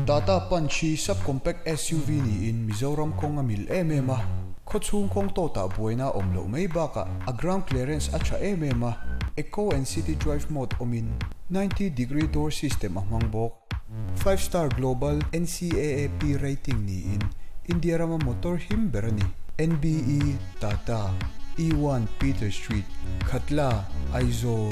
Tata Punch hi sub-compact SUV niin Mizoram kawng a mil em em a, khawchhung kawng tawtah buaina a awm loh mai bakah a ground clearance a tha em em a, Eco and City Drive mode awmin 90 degree door system a hmang bawk. Five star global NCAAP rating niin India rama motor him ber a ni. NBE, Tata, E-one Peter Street, Khatla, Aizawl.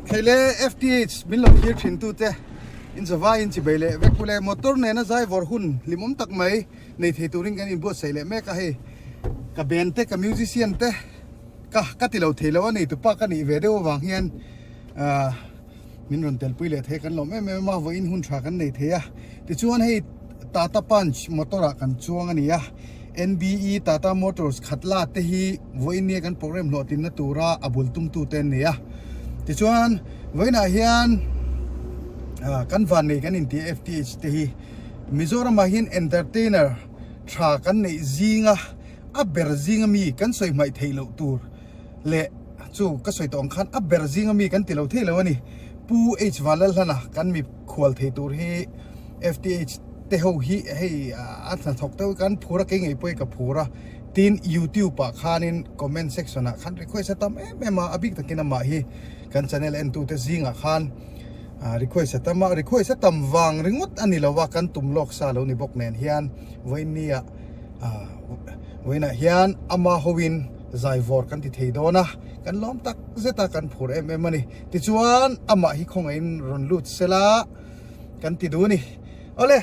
Thei le FTH min lo thlir thin tute in zavai in chibei leh vek ule motor nena zai vawr hun hlimawm tak mai nei thei turin kan inbuatsaih leh mek a hei ka band te ka musician te ka ka ti lo thei lo a nei tupa ka nih ve deuh avang hian ah min rawn telpui leh thei kan lawm em em a vawiin hun tha kan nei thei a tichuan hei Tata Punch motor ah kan chuang a ni a NBE Tata Motors khat la te hi vawiin nia kan program hlawhtlinna tura a bul tum tu te an ni a tichuan vawiin ah hian ah kan vannei kan inti a FTH te hi Mizoram ah hian entertainer tha kan neih zinga a ber zinga mi kan sawi hmaih theih loh tur leh chu ka sawi tawh ang khan a ber zinga mi kan ti lo thei lo a ni. Pu H Vanlalhlana kan mi khual thei tur hi FTH te ho hi hei a hnathawk deuh kan phur a kei ngei pawh hi ka phur a tin youtube ah khanin comment section ah khan request a tam em em a a bik takin amah hi kan channel en tu te zingah khan request a tam a request a tam vang ringawt a ni lo a kan tum lawk sa lo ni bawk nen hian vawiin nia Vawiinah hian ama hoin zai vawr kan ti thei dawn a, kan lawm tak zet a, kan phur em em a ni. Tichuan amah hi khawngaihin rawn lut sela kan ti duh a ni. Awle,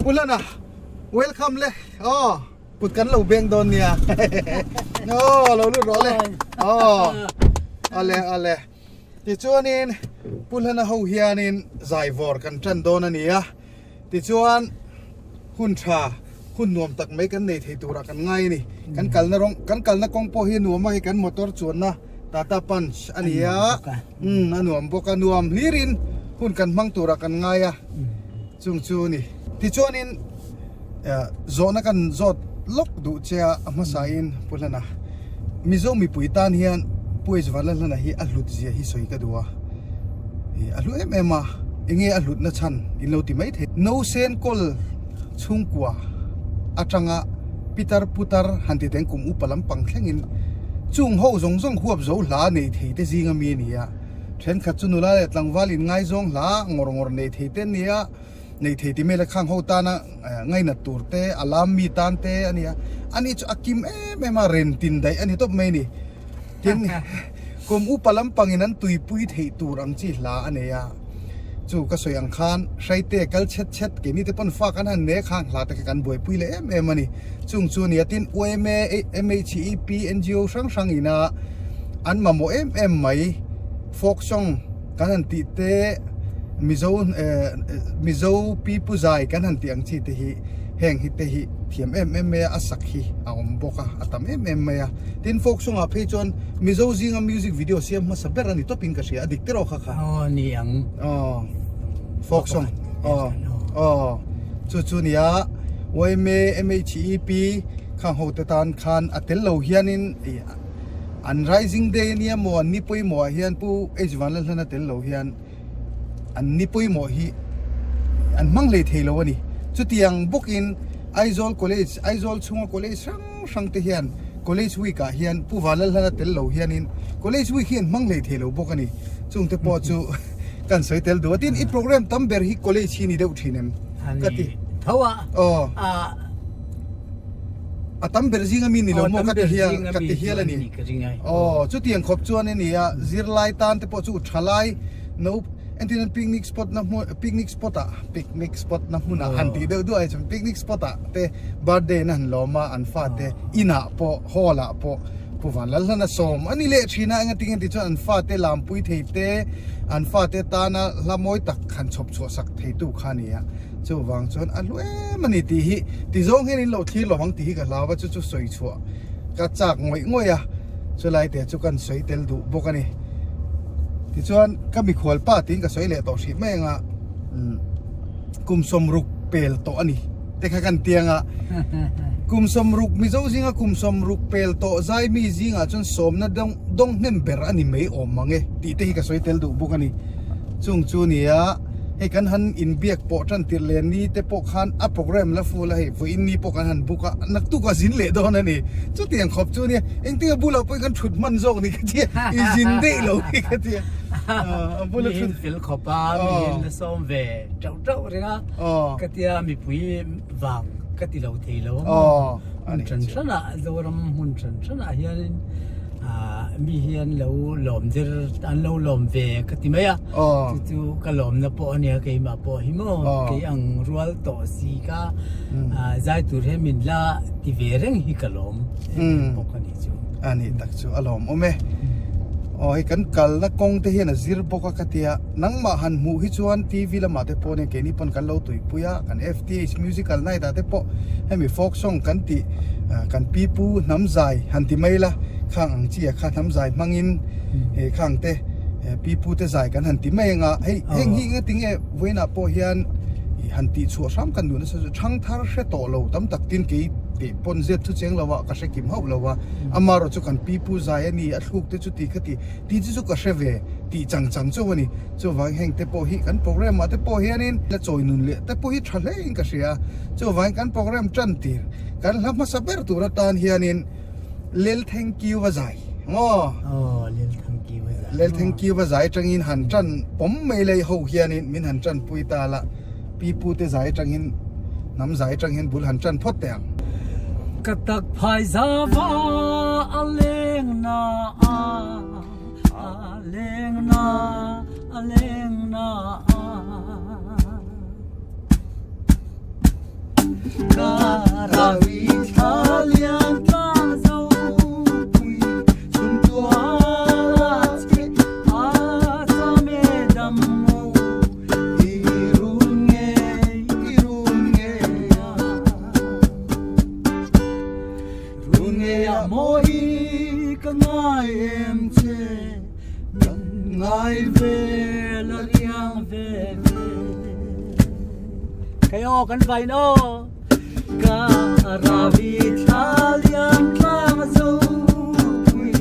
Pu Hlana, welcome le, aw kut kan lo beng dawn nia, aw lo lut rawh le, aw awle awle. Tichuanin Pu Hlana ho hianin zai vawr kan tan dawn a ni a. Tichuan, hun tha, hun nuam tak mai kan nei thei turah kan ngai a ni. Kan kalna rawng, kan kalna kawng pawh hi nuam a, hei kan motor chuanna Tata Punch a ni a, umm a nuam bawk a, nuam hlirin hun kan hmang turah kan ngai a, chung chu a ni. Tichuanin zawhna kan zawt lawk duh che a, a hmasain Pu Hlana, Mizo mipui tan hian Pu Hvanla Hlana hi a hlut zia hi sawi ka duh a, a hlu em em a, enge a hlutna chhan in lo ti mai thei. No sen kawl chhungkua atanga pitar putar han ti teng kum upa lampang thlengin chung ho zawng zawng huap zo hla nei thei te zinga mi a ni a, thenkhat chu nula leh tlangval inngaizawng hla ngawr ngawr nei thei te an ni a. Nei thei ti mela khang ho tana ngainat tur te, a lam mi tan te a nia. Ani chu a kim em em a, ren tin daih a ni tawp mai a ni. Tin, kum upa lampangin an tuipui theih tur ang chi hla a nei a. Chu ka sawi ang khan Hraite kal chhet chhet keini te pawn fa kan han nek khang hla te kha kan buaipui leh em em a ni. Chung chu a nia, tin yma, MHEP, NGO hrang hrang ina an mamawh em em mai folk song, Kan han tih te Mizo Mizo pi pu zai kan han tih ang chi te hi heng hi te hi thiam em em mai a a sak hi a awm bawk a a tam em em mai a tin folk song ah phei chuan Mizo zinga music video siam hmasa ber a ni tawp in ka hria a dik tiraw kha kha Aw ni ang aw folk song aw aw chu chu nia yma MHEP khang ho te tan khan a tel lo hianin An Rising Day ania maw an ni pawimawh ah hian Pu H Vanlalhlana tel lo hian an ni pawimawh hi an hmang hlei thei lo a ni. Chutiang bawkin Aizawl College, Aizawl chhunga college hrang hrang te hian College Week ah hian Pu Vanlalhlana tel lo hianin College Week hi an hmang hlei thei lo bawk a ni. Chung te pawh chu kan sawi tel duh a. Tin, i program tam ber hi college hi ni deuh thin em? Ka ti. Tho a. Aw. A tam ber zinga mi ni lo maw ka ti hial ka ti hial a ni. Aw chutiang khawp chuan a ni a, zirlai tan te pawh chu thalai no entirnan picnic spot na hmun picnic spot ah picnic spot na hmunah han tih deuh duah ai chuan picnic spot ah te birthday na han lawm a an fate inah pawh hall ah pawh Pu Vanlalhlana sawm a ni leh thin a engatinge tih chuan an fate lampui thei te an fate tana hla mawi tak han chhawp chhuah sak theitu kha a ni a. Chuvang chuan a hlu em a ni tih hi ti zawng hian in lo thlir lo ang tih hi ka hlau a, chu chu sawi chhuah ka chak ngawih ngawih a, chulai te chu kan sawi tel duh bawk a ni. Tichuan ka mikhual pa tiin ka sawi leh tawh hrih mai anga kum sawmruk pel tawh a ni te kha kan tiang a, kum sawmruk Mizo zinga kum sawmruk pel tawh zai mi zingah chuan sawmna dawng hnem ber a ni mai awm mang e tih te hi ka sawi tel duh bawk a ni. Chung chu nia hei kan han inbiak pawh tan tirh leh ni te pawh khan a program la full a hei vawiin ni pawh kan han book a naktuk a zin leh dawn a ni. Chutiang khawp chu nia engtin a bulah pawhin kan thut hman zawk ni ka tia i zin daih lo hi ka tia a bula thut Mihin fel khawp a mihin la sawm ve teuh teuh reng a ka tia mipui vang ka ti lo thei lo a maw hmun hran hran ah Zoram hmun hran hran ah hianin ah mi hi an lo lawm zir an lo lawm ve ka ti mai a chu chu ka lawmna pawh a nia keimah pawh hi maw kei ang rual tawh si kha ah zai tur hian min la ti ve reng hi ka lawm em em bawk a ni chu. A nih tak chu a lawm awm e. Aw hei kan kalna kawng te hian a zir bawk a ka tia nangmah han hmuh hi chuan TV lamah te pawh nia keini pawn kan lo tuipui a kan FTH musical night ah te pawh hemi folk song kan tih kan pi pu hnam zai han ti mai la khang ang chi ah kha hnam zai hmangin he khang te pi pu te zai kan han ti mai anga hei heng hi enga tinge vawiinah pawh hian han tih chhuah hram kan duh nasa chu thangthar hre tawh lo tam tak tin kei tih pawn zep thu cheng lo a ka hre kim hauh lo a amaherawh chu kan pi pu zai a ni a thluk te chu ti kha ti tih chu chu ka hre ve tih chang chang chauh a ni. Chuvang heng te pawh hi kan program ah te pawh hianin la chawi nun leh te pawh hi tha hle in ka hria a, chuvangin kan program tan tir kan hla hmasa ber tur atan hianin Lel Thank You a zai maw? Aw Lel Thank You a zai Lel Thank You a zai atangin han tan pawm mai lei ho hianin min han tan pui ta la, pi pu te zai atangin hnam zai atang hian bul han tan phawt teh ang. Ka tak phai zava a leng na a. A leng na a leng na Ka rawi thla lian tlang zo pui chhun tual a che a chame dam ngo i run ngei i run ngei a Run ngei a mawi ka ngai em che kan ngai ve la riang ve ve Kei aw kan vain aw ka ravi thla lian tlang zo pui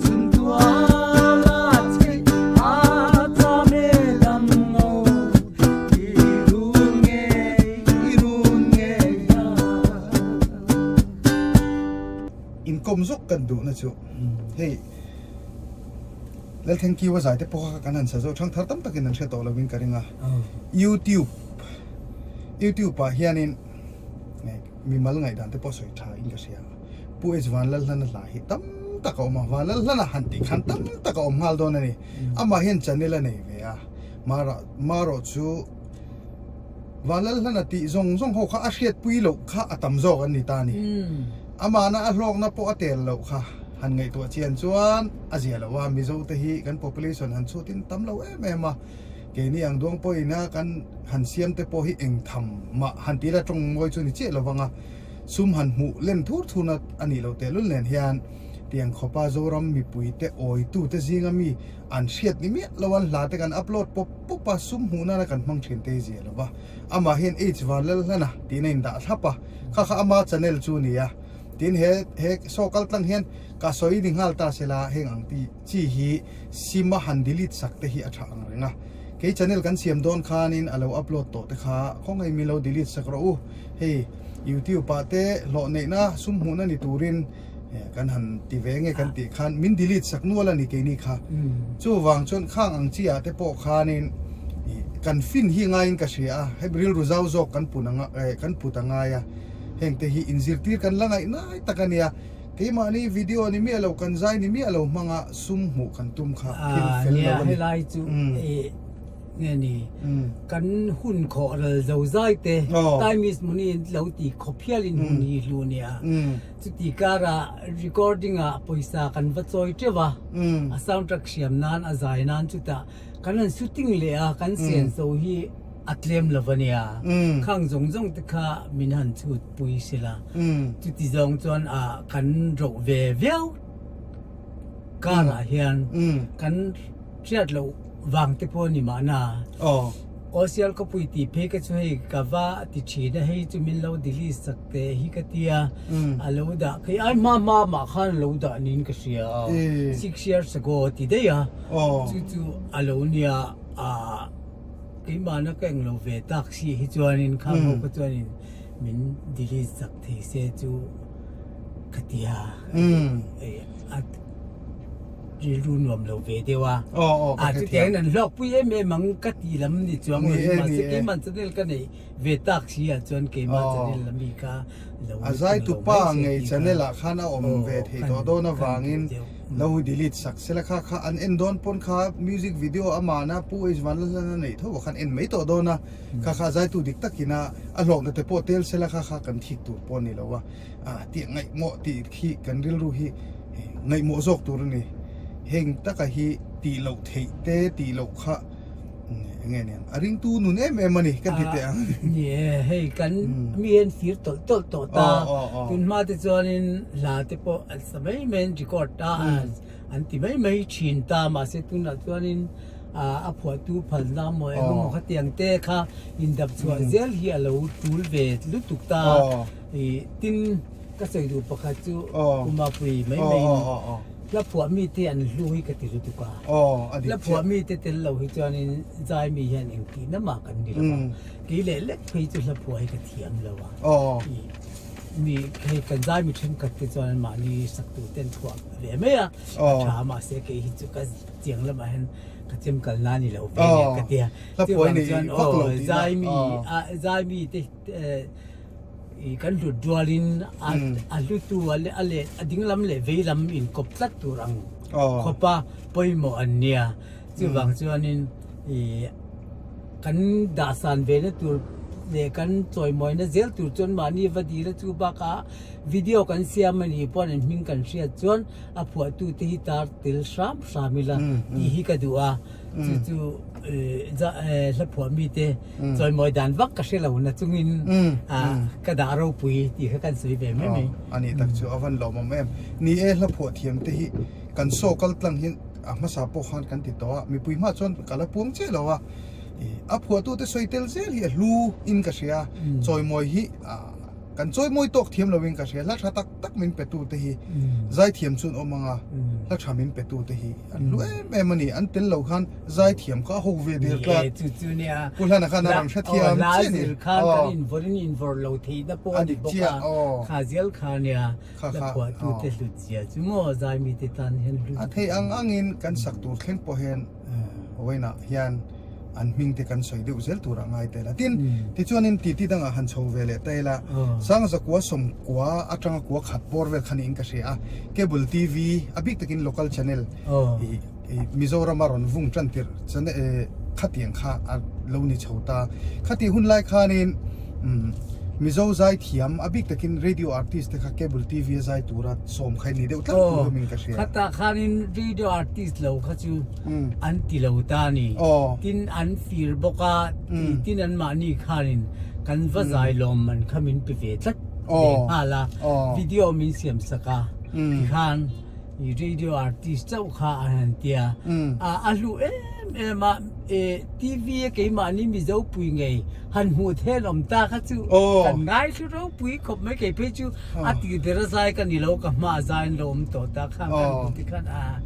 chun tual a che a chame dam ngo i run ngei i run ngei a Inkawm zawk kan duhna chu hei Lalthankiwa zai te pawh kha kan han sa zawk thang thar tam takin an hre tawh lovin ka ring a YouTube YouTube ah hianin mimal ngaihdan te pawh sawi tha in ka hria Pu H Vanlalhlana hla hi tam tak a awm a Vanlalhlana han tih khan tam tak a awm nghal dawn a ni amah hian channel a nei ve a mara marawh chu Vanlalhlana tih zawng zawng ho kha a hriatpui loh kha a tam zawk an ni ta a ni. Amahna a hlawkna pawh a tel loh kha han ngaihtuah chian chuan a zia lo a, Mizo te hi kan population han chhutin tam lo em em a, keini ang duang pawhin a kan han siam te pawh hi eng tham mah han tih la tawng mawi chu ni chiah lo vang a, sum han hmuh len thur thurna a nih loh tehlul nen hian tiang khawpa Zoram mipui te awitu te zinga mi an hriat ni miah lo an hla te kan upload pawp pawp a, sum hmuh nana kan hmang thin te hi zia lo va, amah hian H Vanlalhlana tiin a indah thlap a, kha kha ama channel chu a ni a, tin he he saw kal tlang hian ka sawi ni nghal ta se la heng ang ti chi hi sim a han delete sak te hi a tha ang reng a, kei channel kan siam dawn khanin a lo upload tawh te kha khawngaih min lo delete sak rawh u, hei youtube ah te hlawh neihna sum hmuhna ni turin. Kan han ti ve nge kan tih khan min delete sak nual a ni keini kha. Chuvang chuan khang ang chi ah te pawh khanin kan fin hi ngaiin ka hria a, hei rilru zau zawk kan pun anga kan put a ngai a, heng te hi inzirtir kan la ngaih nai tak a nia. Keimahni video ni miah lo kan zai ni miah lo hmanga sum hmuh kan tum kha thil fel lo a ni. Helai chu nge ni kan hun khawh ral zo zai te time is money lo ti khawp hialin hun hi hlu a nia. Chuti karah recording ah pawisa kan va chawi teuh a, a soundtrack siam nan a zai nan chutah kan han shooting leh a, kan sian zo hi a tlem lo a nia. Khang zawng zawng te kha min han chhut pui sila. Chuti zawng chuan ah kan roh ve viau karah hian kan hriat loh vang te pawh a ni mahna. Osial khawpui tih phei ka chu hei ka va ti thin a, hei chu min lo delete sak teh hi ka tia, a lo dah phei ai hma hma mah khan a lo dah niin ka hria a, 6 years ago a ti daih a, chu chu a lo nia. Ah keimahna ka englo ve tak si hi chuanin khang ho kha chuanin min delete sak thei se chu ka ti a, a rilru nuam lo ve deuh a. A chutiangin an hlawkpui em em ang ka ti lam ni chuang lo mahse keimah channel ka neih ve tak si ah chuan keimah channel lam hi kha lo A zaitu pa ngei channel ah khan a awm ve thei tawh dawn avangin lo delete sak sela kha kha an en dawn pawn kha music video amahna Pu H Vanlalhlana neih tho ah khan en mai tawh dawn a kha kha zaitu dik takin a a hlawkna te pawh tel sela kha kha kan thik tur pawh a ni lo a ah tih ngaihmawh tih khi kan rilru hi ngaihmawh zawk tur a ni heng taka hi tih loh theih te tih loh kha Enge niang a ringtu nun em em a ni ka ti teh ang. Ni e, hei kan mi hian fir tawlh tawlh tawh ta. Tun hma te chuanin hla te pawh an sa mai mai an record ta a, an ti mai mai thin ta mahse tunah chuanin a phuahtu phalna maw engemaw khatiang te kha indap chhuah zel hi a lo tul ve lutuk ta. Tin ka sawi duh pakhat chu Kumapui mai maiin Hla phuah mite an hlu hi ka ti lutuk a. Hla phuah mite tel lo hi chuanin zai mi hian engtihna mah kan ni lo a. Kei leh lek phei chu hla phuah hi ka thiam lo a. Mi hei kan zai mi thenkhat te chuan mahni sak tur ten phuah ve mai a. A tha mahse kei hi chu ka chiang lamah hian ka chem kalna ni lo ve nia ka tia. Chuvang chuan aw zai mi zai mite I kan hlut rualin a hlutu a leh a dinglam leh veilam inkawp tlat tur ang khawpa pawimawh an nia. Chuvang chuanin i kan dahsan vena tur leh kan chawimawina zel tur chuan mahni va dil a chu bakah video kan siam a nih pawh an hming kan hriat chuan a phuahtute hi tar tel hram hram ila tih hi ka duh a. Chu chu hla phuah mite chawimawi dan vak ka hre lo na chungin ka dah ropui tih kha kan sawi ve mai mai. A nih tak chu a van lawmawm em. Ni e hla phuah thiam te hi kan saw kal tlang hian a hmasa pawh khan kan ti tawh a, mipui hma chuan ka la puang chiah lo a, a phuahtute sawi tel zel hi a hlu in ka hria, chawimawi hi Kan chawimawi tawk thiam loin ka hria, hla tha tak tak min petu te hi zaithiam chu an awm ang a, hla tha min petu te hi an hlu em em a ni, an tel lo khan zaithiam kha a ho ve der tlat. Chu chu nia, Pu Hlana khan a rawn hrethiam chiah ni. Hla zir khan kan invawrh in invawrh lo theihna pawh a ni bawk a, kha zel kha nia, hla phuahtu te hlut zia chu maw zaimi te tan hian hlu. A theih ang angin kan sak tur thleng pawh hian Vawiinah hian an hming te kan sawi deuh zel turah ngai ta ila. Tin, tichuanin titi dangah han chho ve leh ta ila, Sangzakua sawmkua atanga kua khat bawr vel kha niin ka hria a, Cable TV, a bik takin local channel i Mizorama rawn vung tan tirh channel khatiang kha a lo ni chho ta. Khatih hun lai khanin Mizo zaithiam, a bik takin radio artist te kha Cable TV a zai tura sawm kha ni deuh tlat tur awmin ka hria. Khatah khanin radio artist lo kha chu an ti lo ta a ni. Tin an fir bawk a, tin an mahni khanin kan va zai lawm man kha min pe ve tlat ve nghal a, video min siam sak a tikhan radio artist chauh kha an han tia. A hlu em em a, TV a keimahni Mizo pui ngei han hmuh then awm ta kha chu kan ngaithlu ropui khawp mai kei phei chu a tir ber a zai ka ni lo ka hma a zai an lo awm tawh ta khan kan hmu ti khan a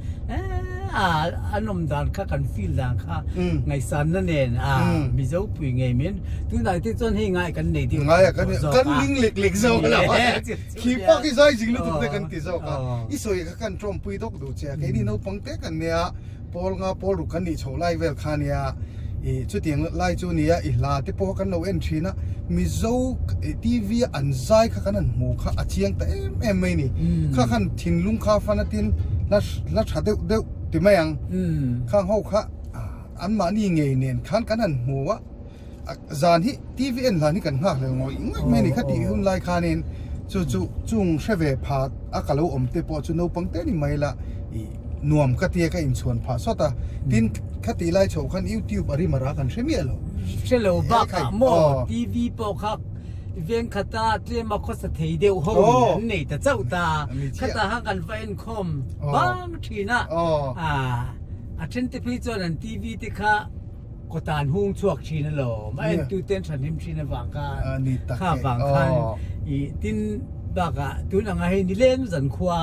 a an awm dan kha kan feel dan kha ngaihsan na nen a mizo pui ngei men tunah te chuan hei ngai kan nei deuh ngai a kan kan ling lek lek zawk a lo khi pawh khi zai zing lutuk te kan ti zawk a i sawi kha kan tawmpui dawk duh che a keini naupang te kan nia Pawl nga pawl ruk kan nih chhoh lai vel kha nia i chutiang lai chu nia i hla te pawh kan lo en thin a Mizo TV a an zai kha kan han hmu kha a chiang ta em em mai ni kha khan thinlung kha fan atin hla hla tha deuh deuh ti mai ang khang ho kha an mahni ngei nen khan kan han hmu a. Zan hi TV en hlan hi kan nghak hlel ngawih ngawih mai a ni kha tih hun lai khanin chu chu chung hre ve pha a ka lo awm te pawh chu naupang te ni mai la ih nuam ka tia ka inchhuan phah sawt a tin kha tih lai chhoh khan YouTube a rim a ra kan hre miah lo. Hre lo bakah maw TV pawh kha veng khata tlem a khawsa thei deuh ho in an nei ta chauh ta khatah khan kan va enkhawm bang thin a a then te phei chuan an TV te kha Kawtan hung chhuak thin alawm, a entu ten thahnem thin avang khan, kha vang khan i tin. Bakah tun anga hei nileng zankhua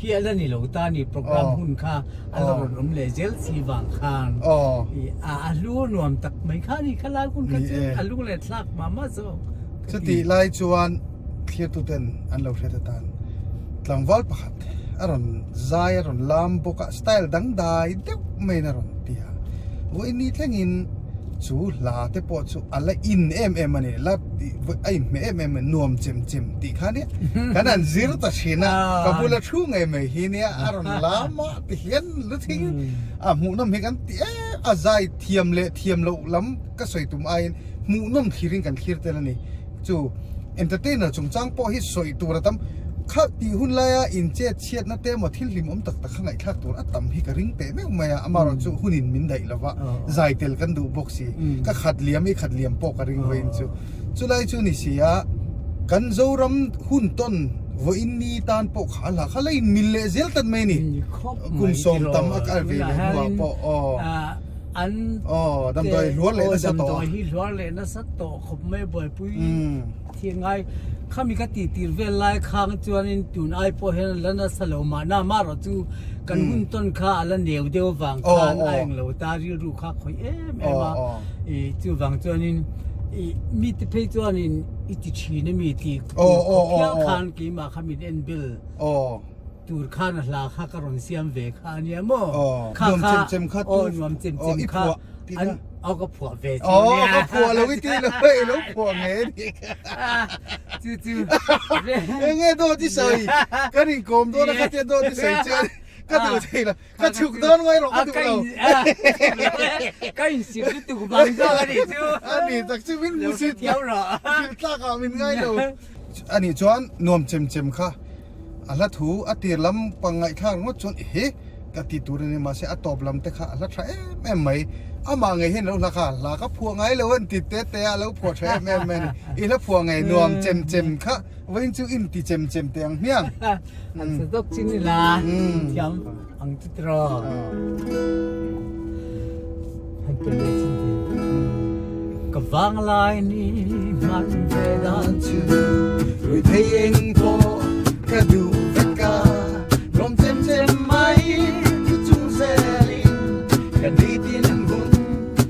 hi a la ni lo ta ni program hun kha a la rawn awm leh zel si vang khan a hlu nuam tak mai kha ni kha lai hun kha chu a lung leh thlak mah mah zawk ka ti. Chutih lai chuan thlirtuten an lo hriat atan tlangval pakhat a rawn zai a rawn lam bawk a style dangdai deuh maiin a rawn ti a, vawiin thlengin chu hla te pawh chu a la in em em a ni la a inhmeh em em a nuam chem chem tih kha nia kan han zir ta thin a ka bula thu ngei mai hi nia a rawn lam a ti hian lu thing a hmuhnawm hi kan ti em a zai thiam leh thiam loh lam ka sawi tum aiin hmuhnawm thlirin kan thlir tel a ni. Chu entertainer chungchang pawh hi sawi tur a tam. Kha tih hun laia inchet chhiatna te emaw thil hlimawm tak tak kha ngaihthlak tur a tam hi ka ring teh meuh mai a, amaherawh chu hunin min daih lo va, zai tel kan duh bawk si. Ka khat liam i khat liam pawh ka ring vawiin chu. Chulai chu ni si a, kan Zoram hun tawn vawiin ni tan pawh kha a hla kha la inmil leh zel tan mai a ni. Kum sawm tam a kal ve leh hnuah pawh aw. An Aw, damdawi hluar leh nasa tawh a. Damdawi hi hluar leh nasa tawh khawp mai buaipui thil ngai. Khami ka tih tir vel lai khang chuanin tun ai pawh hian a la nasa lo mahna amaherawh chu kan hun tawn kha a la neu deuh avang khan a englo ta rilru kha khawih em em a. Ih chuvang chuanin ih mite phei chuanin i ti thin a mi tih khawp hial khan keimah kha min en bel. Tur khan a hla kha ka rawn siam ve kha a nia maw? Kha kha nuam chem chem kha tu aw nuam chem chem kha an aw ka phuah ve chu nia. Aw ka phuah lo i ti lo i lo phuah nge ni chu chu enge dawt i sawi kan inkawm dawn a khatia dawt i sawi chuan ka duh thei lo ka chhuk dawn ngai rawh ka duh lo ka insir lutuk vang zawk a nih chu a ni tak chu min hmusit thiam rawh hrilh tlak ah min ngai lo a nih chuan nuam chem chem kha A hla thu a tir lam pang ngaihthlak ringawt chuan ehe ka ti tur a ni mahse a tawp lam te kha a hla tha em em mai. Amah ngei hian lo hla kha hla ka phuah ngai lo an ti te te a lo phuah tha em em mai a ni. I hla phuah ngei nuam chem chem kha vawiin chu in ti chem chem teh ang hmiang. An sa zawk chin ila thiam ang chu tiraw. Han pe leh chin thin. Ka vanglai ni hman ve dan chu Rui thei eng pawh ka duh vek a, lawm chem chem mai chu chung zelin ka nitin hun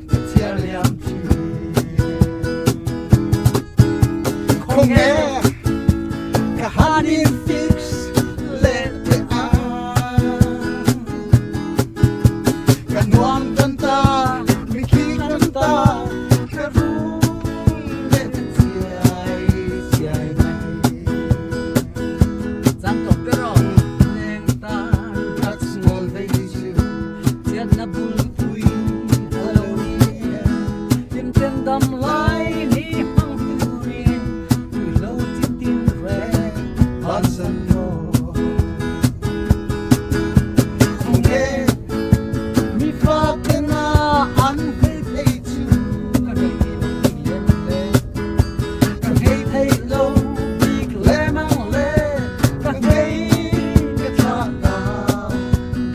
ka chhiar liam thin. Khawnge ka han in fix leh teh ang. Ka nuam tan ta, mi khi kan ta, ka rum leh ta chiai chiai mai. Cang tawp ber aw, leng tan Drugs ngawl vei chu chiatna bulpui a lo ni e. Hlimten dam lai ni hmang turin ruihhlo chi tin reng bansan rawh. Khawnge mi fatena an hei thei chu ka ngei thei lo bik lem le ka ngei thei lo bik lem ang le ka ngei ka thlah ta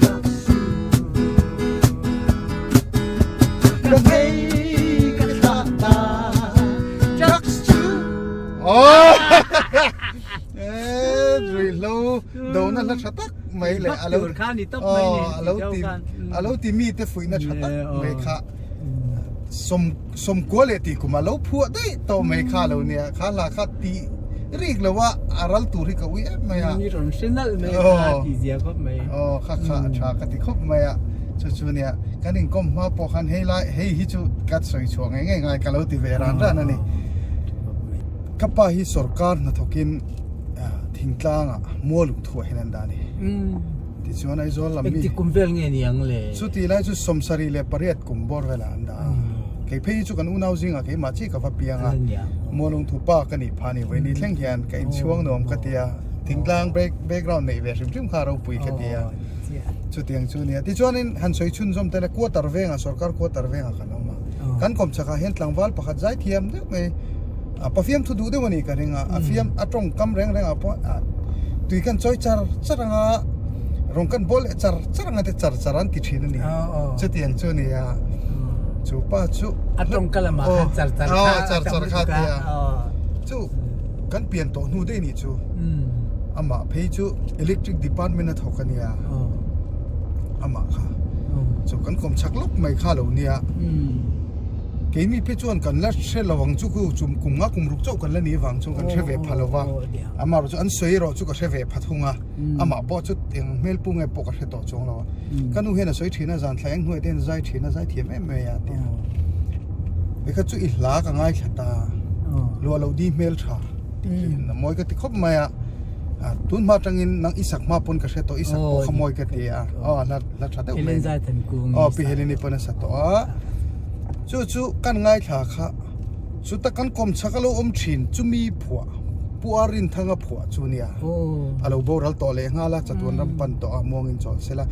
tak su ka ngei ka thlah ta tak su oh Ruihhlo dona hla tha tak mai leh a lo a lo ti a lo ti mite fuihna tha tak mai kha sawm sawmkua leh tih kum a lo phuah daih tawh mai kha lo nia kha hla kha tih rik lo a a ral tur hi ka ui em mai a ni rawn hre nalh mai kha ti zia khawp mai aw kha kha a tha ka ti khawp mai a chu chu nia kan inkawm hma pawh khan hei lai hei hi chu ka sawi chhuah ngei ngei ngai ka lo ti ve ran ran a ni. Ka pa hi sorkar hnathawkin thingtlangah mual uk thuah hian an dah a ni. Tichuan Aizawl lam mi. Engtik kum vel nge ni ang le? Chuti lai chu 78 kum bawr velah an dah a. Kei phei hi chu kan unau zingah keimah chiah ka va piang a. Mualung thu pa ka nih phah a ni. Vawiin thleng hian ka inchhuang nuam ka ti a. Thingtlang background neih ve hrim hrim kha ropui ka ti a. Chutiang chu a nia. Tichuanin han sawi chhunzawm tel a quarter vengah sorkar quarter vengah kan awm a. Kan kawmchakah hian tlangval pakhat zai thiam deuh mai a pafiam thu duh deuh a nih ka ring a a fiam a tawngkam reng reng ah pawh tui kan chawi char char anga rawng kan bawl leh char char anga te char char an ti thin a ni chutiang chu a ni a chu pa chu a tawngka lamah khan char char kha char char kha tia chu. Kan pian tawh hnu daih nih chu. Amah phei chu electric department a thawk a nia. Amah kha. Chu kan kawm chak lawk mai kha lo nia. Keini phei chuan kan la hre lo ang chu khu chum kum nga kum ruk chauh kan la nih vang chuan kan hre ve pha lo va. Amah erawh chu an sawi erawh chu ka hre ve pha thung a. Amah pawh chu eng hmel pu nge pawh ka hre tawh chuang lo a. Ka nu hian a sawi thin a, zan thla eng hnuai te hian zai thin a, zai thiam em mai a ti a. Vekha chu i hla ka ngaithla ta, luah loh di hmel tha tih hi a mawi ka ti khawp mai a. Tun hma atangin nang i sak hma pawn ka hre tawh, i sak pawh kha mawi ka ti a. Aw hla hla tha deuh mai a ni. Aw Pi Heleni pawn a sa tawh a. Chu chu kan ngaithla kha chuta kan kawm chhak a lo awm thin chumi phuah Pu Arinthanga phuah chu nia. A lo boral tawh leh nghal a, chatuan ram pan tawh a muangin chawl sela.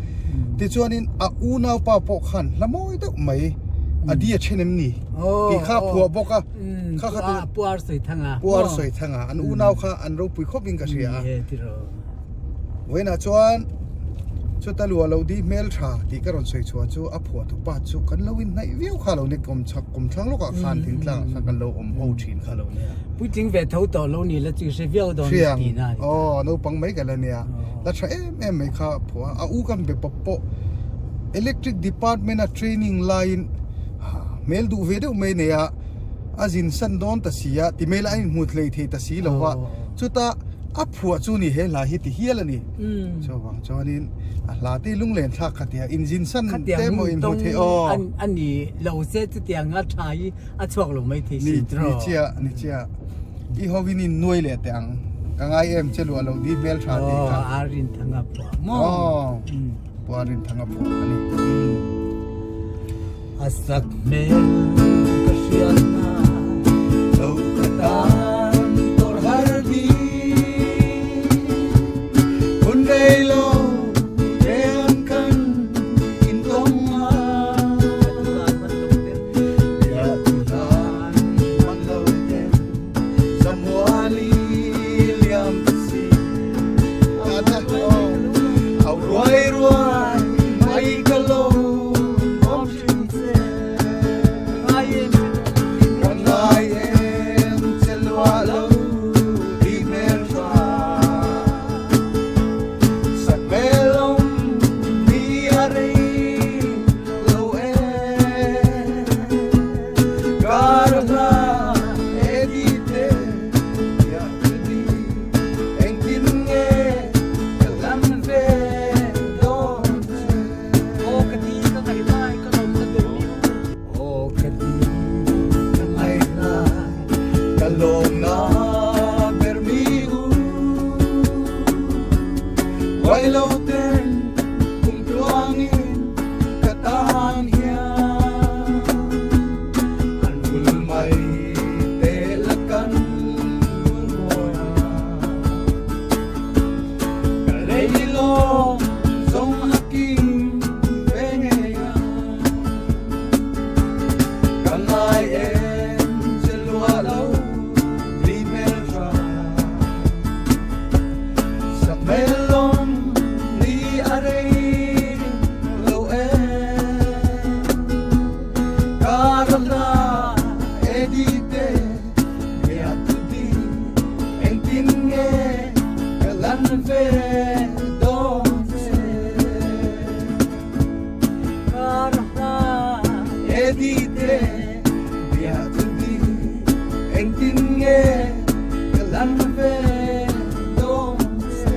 Tichuanin a unaupa pawh khan hla mawi deuh mai a di a then em ni tih kha a phuah bawk a. Kha kha tu Pu Arsawi Thanga. Pu Arsawi Thanga an unau kha an ropui khawp in ka hria a. Vawiinah chuan chuta luah lo di hmel tha tih ka rawn sawi chhuah chu a phuah tu pa chu kan lo inhnaih viau kha lo ni kawm chhak kawm thlang lawkah khan thingtlang ah khan kan lo awm ho thin kha lo nia. Puitling ve tho tawh lo ni la chu hre viau dawn tih na a ni ta. Aw naupang mai ka la nia la tha em em mai kha a phuah a, a u kan be pawp pawh electric department a training laiin hmel duh ve deuh mai nei a a zin san dawn ta si a ti mai la a inhmu hlei thei ta si lo va chuta A phuah chu ni he hla hi ti hial a ni. Chuvang chuanin a hla te lunglen thlak kha tia inzin san te emaw in hmu thei aw. A ni lo se chutiang a tha hi a chhuak lo mai thei sin tiraw. Ni chiah ni chiah. I hovin in nuai leh teh ang. Ka ngai em che luah lo di hmel tha tih kha. Aw a rin thang a phuah maw. Aw phuah a rin thang a phuah a ni. A sak hmel ka hriat na lo ka tan tawrh har ni Hun rei lo te ang kan in tawng a Bia tu hlan man lo ten Zamuali liam ka si Au ruai ruai mai ka lo Aw ka ti ka ngaih lai ka lawm na ber mi u. Aw ka ti ka ngaih lai ka lawm na ber mi u. Uai lo ten kum tluang in ka tan hian an bul mai te la kan lungmawi a. Ka leilawng zawng a kim ve ngei a, ka ngai em che lua lo ti hmel tha. Sak hmel lawm ni a rei lo em, ka ram na e di te Bia tu di engtin nge ka lan ve dawn che. Kar hla Eddie te bia tu di engtin nge ka lan ve dawn che.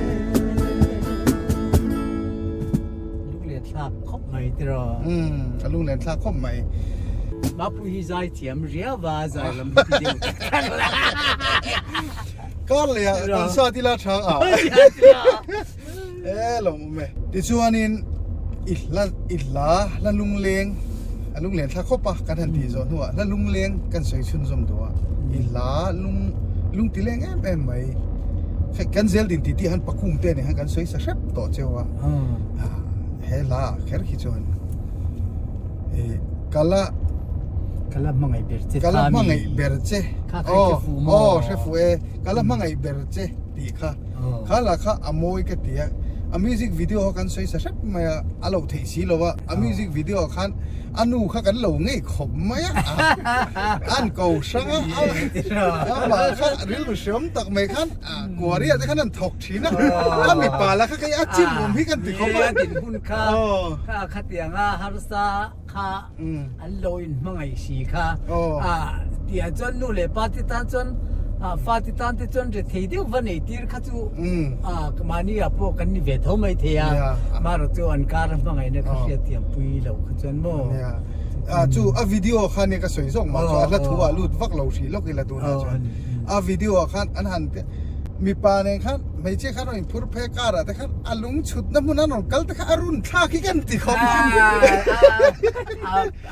Lunglen thlak khawp mai tiraw. Umm a lunglen thlak khawp mai. Mapui hi zai thiam riau va zai lam hi ti deuh tak tak la. Kar leh ah kan sa ti la thang a. E lo awm e. Tichuanin i hla i hla hla lungleng a lunglen thla khawp a kan han tih zawh hnuah hla lungleng kan sawi chhunzawm duh a. I hla lung lung ti leng em em mai. Hei kan zel din tih tih han pakung te nen khan kan sawi sa hrep tawh cheu a. He hla ah kher khi chuan kala kala hmangaih ber che kala hmangaih ber che kha kha hre fu maw aw hre fu e kala hmangaih ber che tih kha kha la kha a mawi ka ti a. A music video kha kan sawi sa hrep mai a, a loh theih si lo a, a music video ah khan a nu kha kan lo ngei khawp mai a, an ko hrang a, amah kha rilru hreawm tak mai khan kuaria te khan an thawk thin a, a mipa la kha kei a chim awm hi kan ti khawp a. A dinhmun kha khatianga harsa kha an lo inhmangaih si kha tih chuan nu leh pa te tan chuan fa te tan te chuan rethei deuh va nei tir kha chu mahni ah pawh kan ni ve tho mai thei a marawh chu an kar a hmangaihna kha hriatthiam pui lo kha chuan maw chu a video kha nia ka sawi zawk mah chu a hla thu ah lut vak lo hrih lawk ila tunah chuan a video ah khan an han mipa nen khan hmeichhia khan rawn inphur phei car ah te khan a lung chhutna hmun an rawn kal te kha a run thlak hi kan ti khawp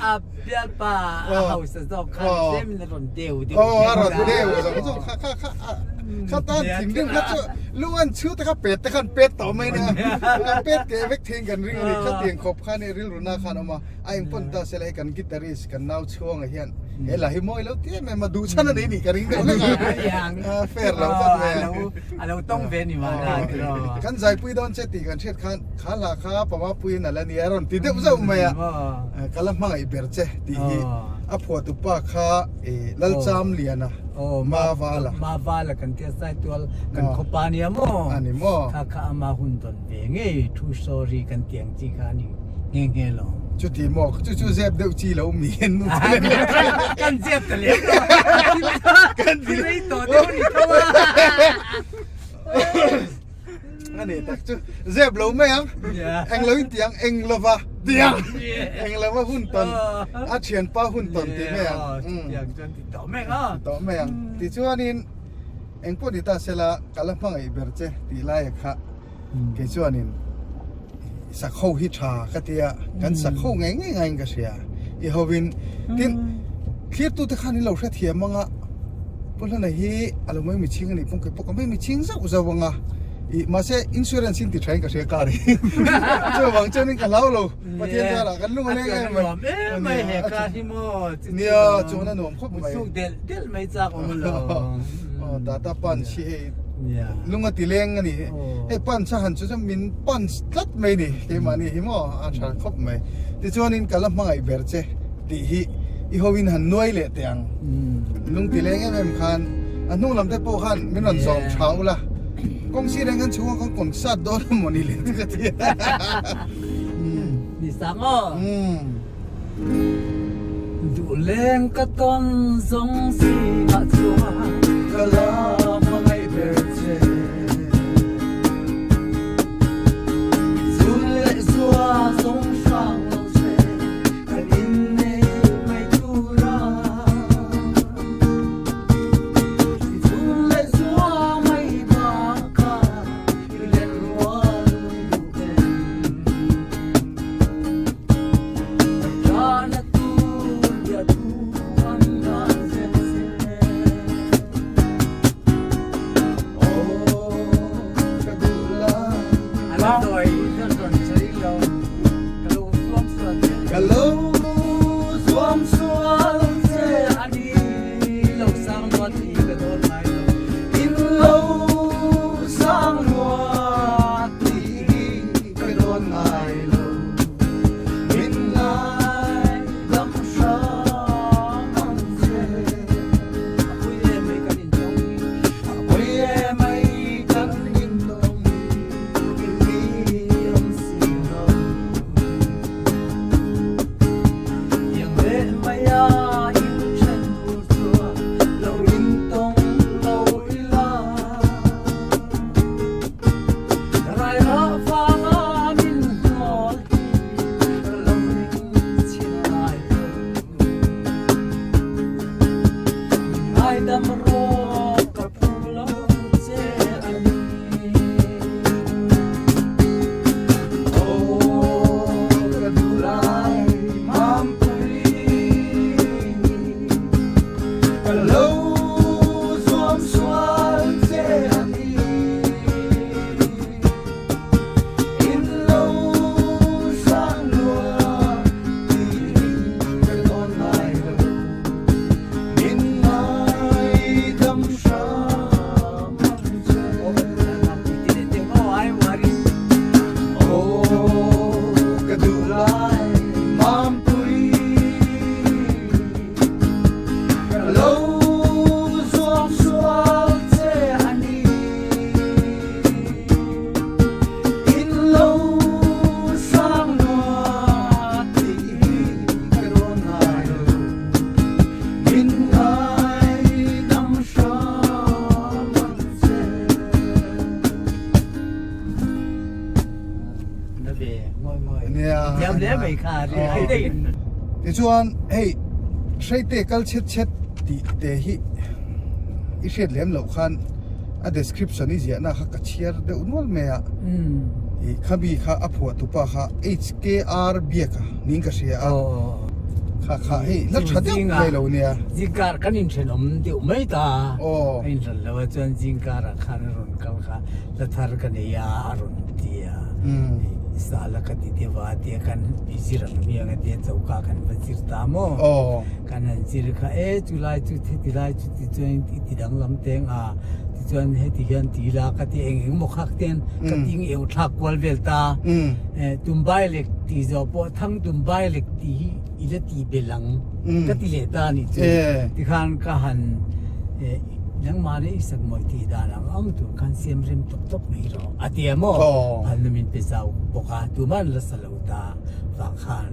a bialpa a hausa zawk khan tlem in a rawn deu deuh aw a rawn deu zawk zawk kha kha kha kha tan thinrim kha chu lung an chhu te kha pet te khan pet tawh mai nia a pet keh vek thing kan ring ani kha tiang khawp khan i rilru na khan awm a a eng pawn ta sela hei kan guitarist kan nau chhuanga hian he la hi mawi lo ti em em a duh chhan a nei nih ka ring deuh hlek a fair lo tlat mai a a lo tawng ve ni mahna tiraw kan zaipui dawn che tih kan hriat khan kha hla kha pama puiin a la nia a rawn ti deuh zauh mai a ka la hmangaih ber che tih hi a phuahtu pa kha Lalchamliana Mavala Mavala kan tia Saitual kan khawpa nia maw a ni maw kha kha ama hun dawn ve ngei true story kan tih ang chi kha a ni nghe nghe lo. Chuti maw chu chu zep deuh chi lo mi en nu kan zep ta lem lo kan rei tawh deuh ni tho a. A ni tak chu zep lo mai ang eng lo in tiang eng lova tiang eng lova hun tawn a thianpa hun tawn tih mai ang tiang chuan ti tawh mai ang tawh mai ang tichuanin eng pawh ni ta sela ka la hmangaih ber che tih laia kha kei chuanin sakho hi tha ka tia kan sakho ngei ngei ngaiin ka hria i hovin tin thlirtute khan in lo hrethiam anga Pu Hlana hi a lo mai michhing a nih pawh kei pawh ka mai michhing zauh zauh anga ih mahse insurance in ti tha in ka hria car hi chuvang chuanin ka hlau lo Pathian zarah kan lung a leng em mai nuam em mai he car hi maw nia chuan a nuam khawp mai suk delh delh mai chak awm lo aw tata punch hi hei lung a ti leng a ni hei punch a han chu chuan min punch tlat mai ni keimahni hi maw a tha khawp mai tichuanin ka la hmangaih ber che tih hi i ho in han nuai leh teh ang lung ti leng em em khan a hnung lam te pawh khan min rawn zawm tha ula kawng sir reng kan chhung a kan concert dawn a mawni le te ka ti a Ni sang aw. Duh leng ka tawn zawng zingah chuan ka la hmangaih ber che. Zun leh zua zawng hrang lo che kan innei mai tura. I zun leh zua mai bakah i let rual duh em. Tana tur bia thu an ngai zel che. Ka lo zuam sual che In lo sang lua tih hi ka dawn ngai lo Min ngai dam hrang ang che. Pui e mai kan intawng hi i awm si lo. Tiang leh maia inthen tur chuan lo intawng lo ila. Rai rah vanga min hnawl hi ka lo ring chhin ngai lo. Ngaidam rawh ka phu lo che a ni. Aw ka duh lai mampui. Tichuan hei Hreite kal chhet chhet tih te hi i hriat lem loh khan a description i ziahna kha ka chhiar deuh nual mai a. Ih khami kha a phuah tupa kha HKR Biaka niin ka hria a. Kha kha hei la tha deuh mai lo nia. Zingkar kan inthenawm deuh mai ta a. Ka inhlan lo a chuan zingkarah khan a rawn kal kha. La thar ka nei a, a rawn ti a. Sala ka ti deuh a, tia kan i zir ang hmiang a tia choka kan va zir ta maw? Kan han zir kha e chu lai chu heti lai chu ti chuan i ti danglam teng a, tichuan heti hian ti ila ka ti eng eng maw khak ten ka ting eu thlak kual vel ta. Tumbai lek tih zawh pawh thang tumbai lek tih hi i la ti belh ang ka ti leh ta a nih chu. Tikhan ka han. Nangmahni i sak mawih tih dan ang ang tur khan siam rem tawp tawp mai rawh a ti a maw? Phalna min pe zau bawk a, tumah an la sa lo ta vang khan.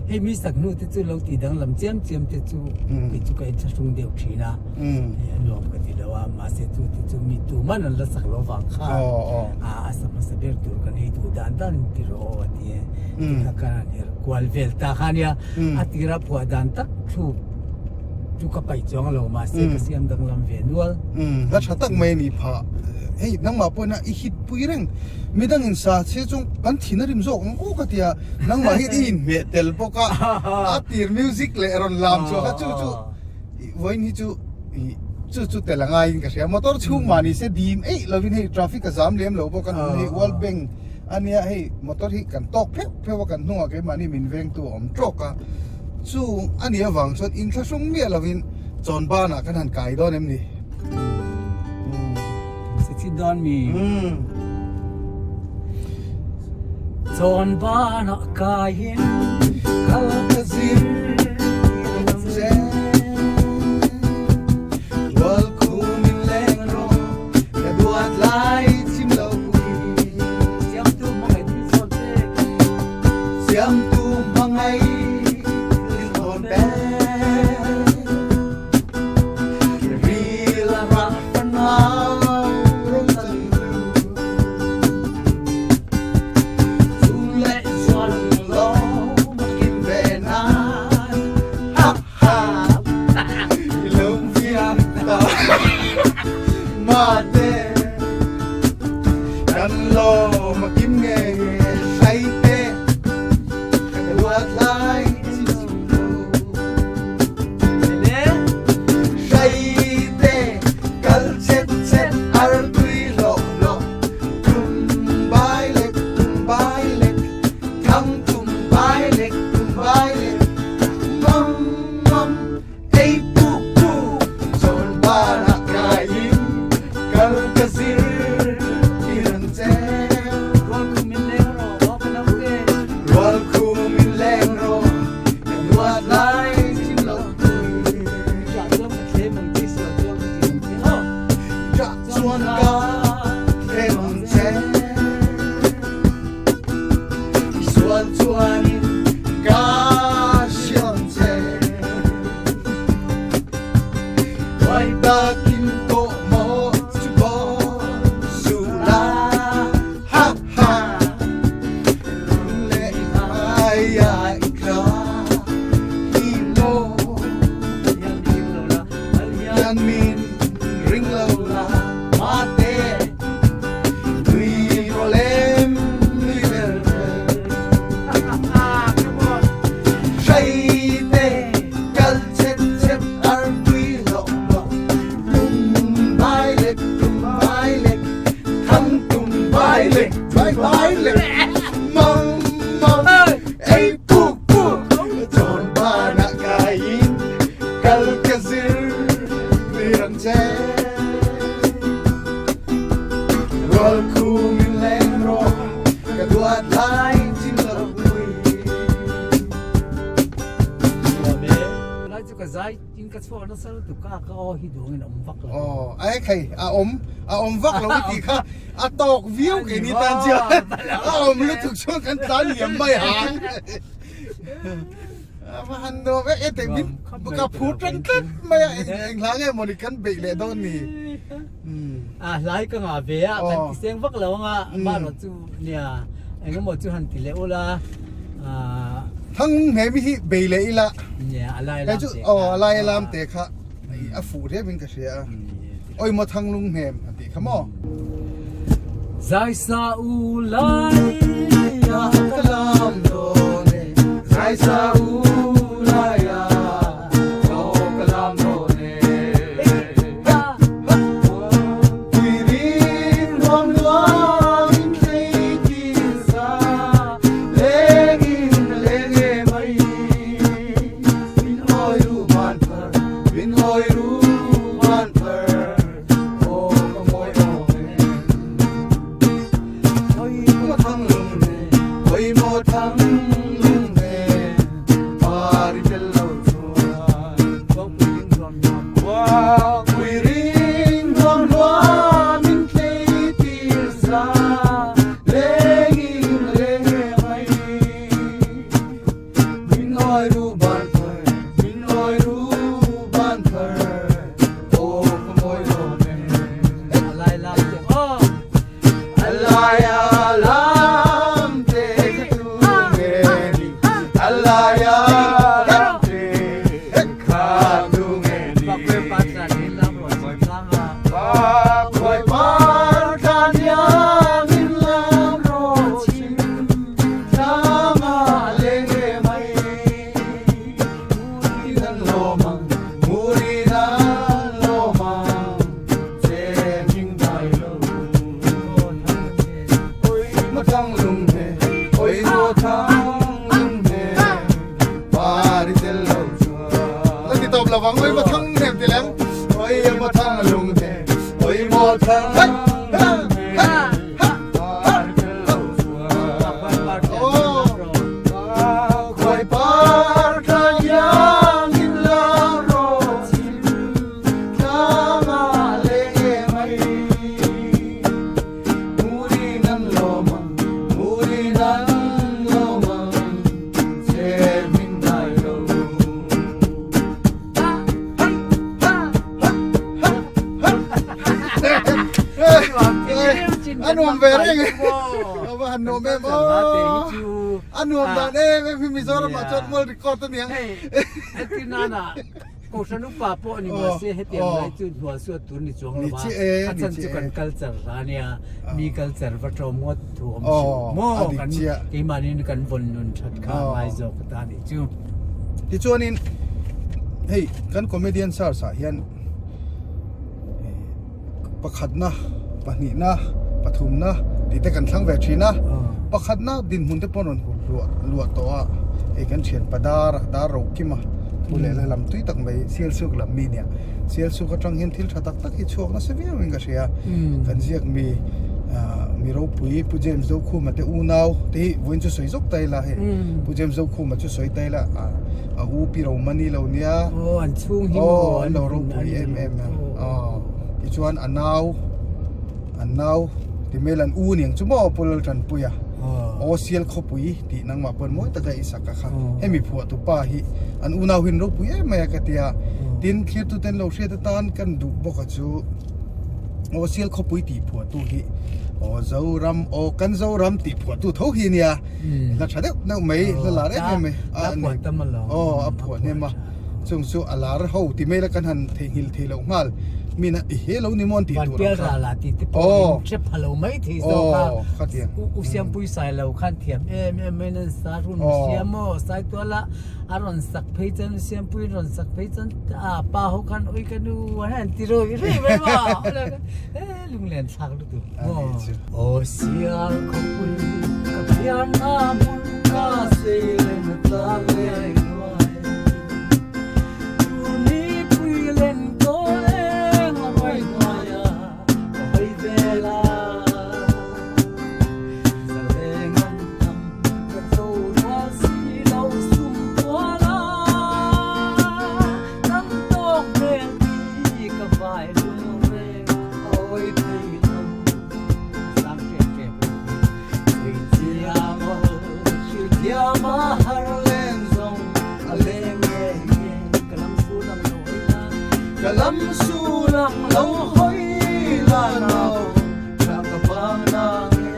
Hei mi sak hnu te chu lo tih danglam chiam chiam te chu kei chu ka inthlahrung deuh thin a, hei a nuam ka ti lo a, mahse chu te chu mi tuman an la sak lo vang khan a sa hmasa ber tur kan ei duh dan dan in ti rawh aw a ti e. Tikha khan an her kual vel ta kha nia, a tira phuah dan tak thluk. Chu ka paih chuang lo mahse ka siam danglam ve nual. Umm hla tha tak mai a nih phah. Hei nangmah pawhin a i hit pui reng. Midangin sa che chung kan thin a rim zawk ang aw ka tia. Nangmah hian i inhmeh tel bawk a. A tir music leh rawn lam chhuah kha chu chu vawiin hi chu ih chu chu tel a ngaiin ka hria. Motor chhung mah ni se dim eih lovin hei traffic a zam lem lo bawk a hei World Bank a nia hei motor hi kan tawk pheuh pheuh a kan hnungah keimahni min vengtu a awm tawk a. Chung a nih avang chuan inthlahrung miah lovin chawn banah kan han kai dawn em ni? Si chit dawn mi? Chawn banah kaiin kal ka zir tir che. Rual khumin leng rawh ka duat lai chim lo pui. Siamtu hmangaih thil sawn pek. Siamtu hmangaih thil thawn pek. Ril a rah fanau rawng chan tu. Chun leh zual lawm a kim ve nan. Ha ha. I lung fiam ta mate. Kan lawm a kim nge nge hlai te ka duat lai chi chu Hlai te kal chet chet ar tui hlawh hlawh tum bai lek tum bai lek thang tum bai lek tum bai lek mom mom Ei puk puk chawn banah kaiin kal ka zir tir ang che. Rual khum in leng rawh aw ka naute. Rual khum in leng rawh ka nuat lai chim lo pui. Ṭah chuan ka thlem ang che sual chuan ka zir ang che aw. Ṭah chuan ka thlem ang che. Sual chuan ka hriam che. Huai takin tawh maw chu bawn suh la ha ha. Lung leh hmai ah i tla hi maw. Hian min ring lo la mate. Nui rawh lem nui ber ber. Hrei te kal chet chet ar tui hlawh hlawh. Tum bai lek tum bai lek thang tum bai lek bai bai lek mang mang ei puk puk chawn banah kaiin kal ka zir tir ang che. Rual khum in leng rawh ka duat lai chim lo pui. Lai chu ka zai in ka chhuak nasa lutuk ka ka aw hi duang in a awm vak lo. Aw ai khai a awm a awm vak lo i tih kha a tawk viau kei ni tan chian a awm lutuk chuan kan tlan liam mai hang. Va han nuam e e teh min ka phur tan tlat mai a eng eng hla nge mawni kan beih leh dawn ni. A hlai ka ngah ve a kan ti seng vak lo anga marawh chu nia engemaw chu han ti leh ula. Thanglunghnem hi bei leh ila. Nia, a lai Hei lam chu te aw kha. a lai lam te kha a fuh riau in ka hria a. Oi maw Thanglunghnem a tih kha maw. Zai sa u lai a ka lam dawn e. Zai sa u lai a aw ka lam dawn e. Tuirin huam luang in tlei tin sa leng in leng e mai. Min awi ru van phar, min awi ru van phar, aw ka mawi awm e. Oi maw thang lung ne, oi maw thang lung ne, pari tel lo chuan. Pui ring nuam hluam in tlei tir sa, leng in leng e mai. Min awi ru ban phar, min awi ru ban phar, aw ka mawi lawm e. A lai lam te aw. A lai a lam te ka tu nge ni, a lai a lam te ka tu nge ni. Pakwe pa tlan in lam rawn chim tlang a. Pakwe par tlan hian in lam rawn chim tlang a leng e mai. Murin an lawm ang, murin an lawm ang, che hming dai lo. Oi maw thang lung hne, oi maw thang lung hne, pari tel lo chuan. La ti tawp lo vang, oi maw thang hnem ti leng. Oi maw thang lung hne, oi maw thang lung hne, pari tel lo chuan. Khuai par tlan iang in lam rawh chim tlang a leng e mai. Murin an lawm ang, murin an lawm ang, che min dai lo. A nuam ve reng e. A va han nuam em aw. A nuam dan em em hi Mizoram ah chuan world record a niang. Hei, entir nana Kohhran upa pawh ni mahse hetiang lai chu hnual suat tur ni chuang lo va, a chan chu kan culture hla nia, mi culture va ṭawm ngawt thu awm suh maw, kan keimahni kan vawn nun ṭhat kha a ngai zawk ta a nih chu. Tichuanin hei kan comedian search ah hian pakhatna, pahnihna, pathumna tih te kan thlang ve thin a, pakhatna dinhmun te pawh an rawn hul hluah luah tawh a, hei kan thian pa dar dar ro kim a thu leh la lam tui tak mai Sialsuk lam mi nia Sialsuk atang hian thil tha tak tak hi chhuak nasa viau in ka hria kan ziak mi ah mi ropui Pu James Zokhuma te unau te hi vawiin chu sawi zawk ta ila hei Pu James Zokhuma chu sawi ta ila ah a u pi ro mani lo nia aw an chhung hi maw an lo ropui em em a aw tichuan a nau an nau ti mel an u niang chu maw Pu Laltanpuia aw sial khawpui tih nangmah pawn mawi taka i sak a kha hemi phuah tu pa hi an unau hi an ropui em mai a ka tia tin thlir tuten lo hriat atan kan duh bawk a chu aw sial khawpui tih phuah tu hi aw Zoram aw kan Zoram tih phuah tu tho hi nia. Hla tha deuh deuh mai hla lar em em mai a phuah tam a lo aw a phuah hnem a chung chu a lar ho ti mai la kan han theihnghilh thei loh nghal min a i he lo ni maw an tih tur ang kha vanpial tih te pawh in hre pha lo mai thei zawk a khatiang u siampui sai lo khan thiam em em mai nan sa run siam aw sai tuala a rawn sak phei chuan siampui rawn sak phei chuan a pa ho khan ui ka nu an han ti rawi rawi mai maw Lunglen thlak lutuk maw. Aw sial khawpui ka phiarna hmun ka seilen tlang leh hnuai. Tuni pui len kawl eng a ruai hnuaia ka hawi vel a. Zaleng an tam ka cho rual si lo sum kual a. Kan tawk hmel ti ka vai lung reng. Awi thei lo sang ṭep ṭep thei chiang aw thil thiam a har leng zawng a leng nge nge ka lam sul ang lo hawi la ka lam sul ang lo hawi la nau tha ka vang na nge